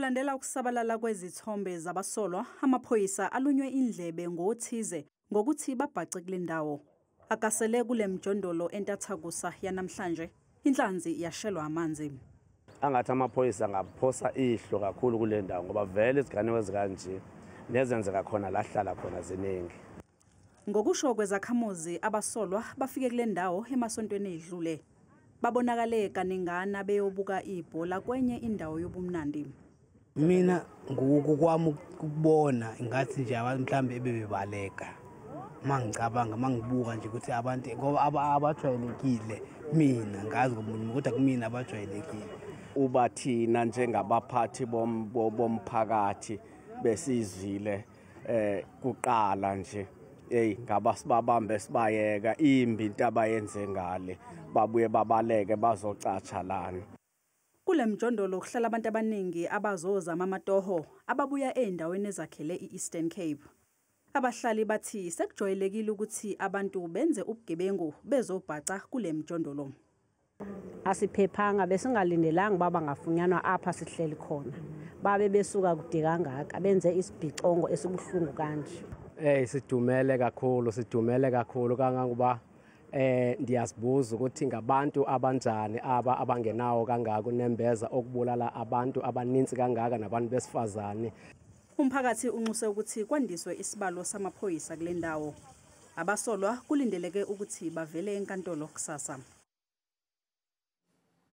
Kulandela ukusabalala kwezithombe zabasolwa, amaphoyisa alunywe indlebe ngothize ngokuthi babhace kule ndawo. Agasele kule mjondolo entathakusa yanamhlanje, inhlanzi yashelwa amanzi. Angathi amaphoyisa angaphosa ihlo kakhulu kule ndawo ngoba vele iziganeko ezikanje nezenzeka khona lahlala khona ziningi. Ngokusho kwezakhamuzi, abasolwa bafike kule ndawo emasontweni edlule. Babonakale kaningana beyobuka ibhola kwenye indawo yobumnandi. Mina ngokukwami ukubona ngathi nje abantu mhlambe ebebebaleka. Mangicabanga mangibuka nje ukuthi abantu ngoba abajwayelekile mina ngazi ngomunye kodwa kumina abajwayelekile. Uba thina njengabaphathi bomphakathi besizwile kuqala nje hey ngaba sibabambe sibayeka imbi into abayenze ngale babuye babaleke bazocatsha lana. Kule mjondolo kuhlala abantu abaningi abazozama amatoho ababuya ezindaweni ezakhele i-Eastern Cape. Abahlali bathi sekujwayelekile ukuthi abantu benze ubugebengu bezobhaca kule mjondolo. Asiphephanga, besingalindelanga uba bangafunyanwa apha sihleli khona. Babe besuka kude kangaka benze isibhicongo esibuhlungu kanje. Sidumele kakhulu, sidumele kakhulu kangangoba ndiyazibuza ukuthi ngabantu abanjani aba abangenawo kangaka unembeza okubulala abantu abaninzi kangaka nabantu besifazane. Umphakathi unxuse ukuthi kwandiswe isibalo samaphoyisa kule ndawo. Abasolwa kulindeleke ukuthi bavele enkantolo kusasa.